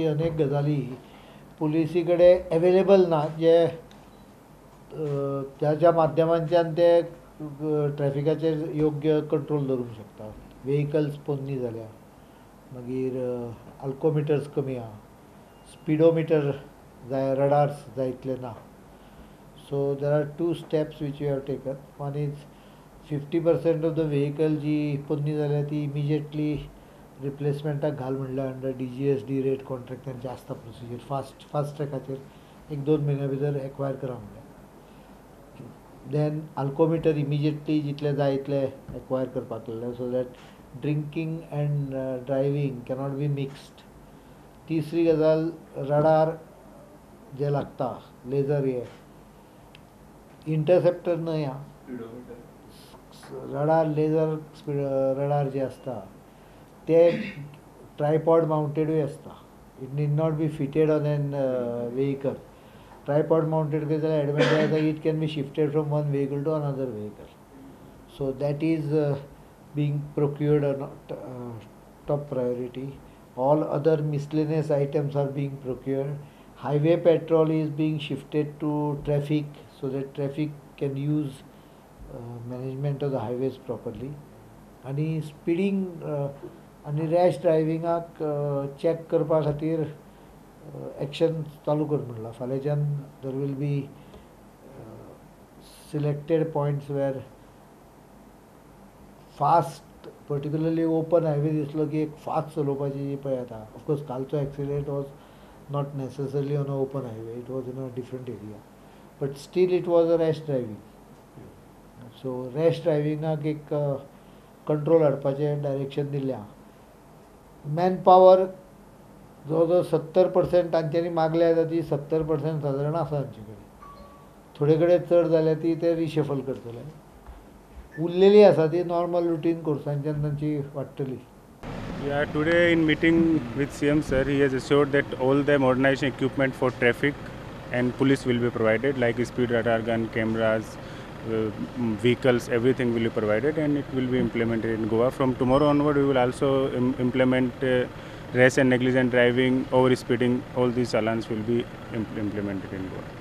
की अनेक गजाली पुलिसी कडेन एवेलेबल ना, जे त्याच्या माध्यमांतल्यान ते ट्रॅफिकाचेर योग्य कंट्रोल दवरूंक शकता. वेहिकल्स पोन्नी जाल्या, मागीर अल्कोमिटर्स कमी आहा, स्पिडोमिटर जाय, रडार्स जाय इतले ना. So there are two steps which you have taken. One is 50% of the vehicle जी पोन्नी जाल्या ती इमिजिएटली रिप्लेसमेंटाक घाल म्हणल्यार under DGSD rate contract तांचे आसता प्रोसिजर, फास्ट ट्रॅकाचेर 1-2 म्हयन्या भितर एक्वायर करा म्हणल्यार. देन अल्कोमिटर इमिजिएटली जितले जाय इतले एक्वायर करपाक लागले, so that drinking and driving cannot be mixed. तिसरी गजाल, रडार जे लागता लेजर, हे इंटरसेप्टर न्हय आं, रडार लेजर रडार जे आसता ते ट्रायपॉड मावंटेडूय आसता. It need not be fitted on an vehicle. Tripod mounted केलें जाल्यार एडवांटेज आसा, it can be shifted from one vehicle to another vehicle. So that is being procured on top priority. All other miscellaneous items are being procured. Highway patrol is being shifted to traffic so that traffic can use management of the highways properly. आनी speeding आनी rash ड्रायव्हिंगाक check करपा खातीर action चालू कर म्हणलां. फाल्यांच्यान there will be selected points where fast, particularly open highway दिसलो की एक फास्ट चलोवपाची जी पळय येता. ऑफकोर्स कालचो accident was not necessarily on a open highway, it was in a different area, but still it was a rash driving. So rash ड्रायव्हिंगाक एक control हाडपाचें direction दिल्लें आहा. मॅन पावर जवळ जवळ 70% तांच्यांनी मागल्या जाता, ती 70% सादारण आसा तांचे कडेन. थोडे कडेन चड जाल्या ती ते रिशफल करतले, उरलेली आसा ती नॉर्मल रुटीन कोर्सांच्यान तांची वाडटली. Yeah, today in meeting with CM sir, he has assured that all the modernization equipment for traffic and police will be provided, like speed radar gun, cameras, vehicles, everything will be provided, and it will be implemented in Goa. From tomorrow onward, we will also implement rash and negligent driving, over speeding, all these challans will be implemented in Goa.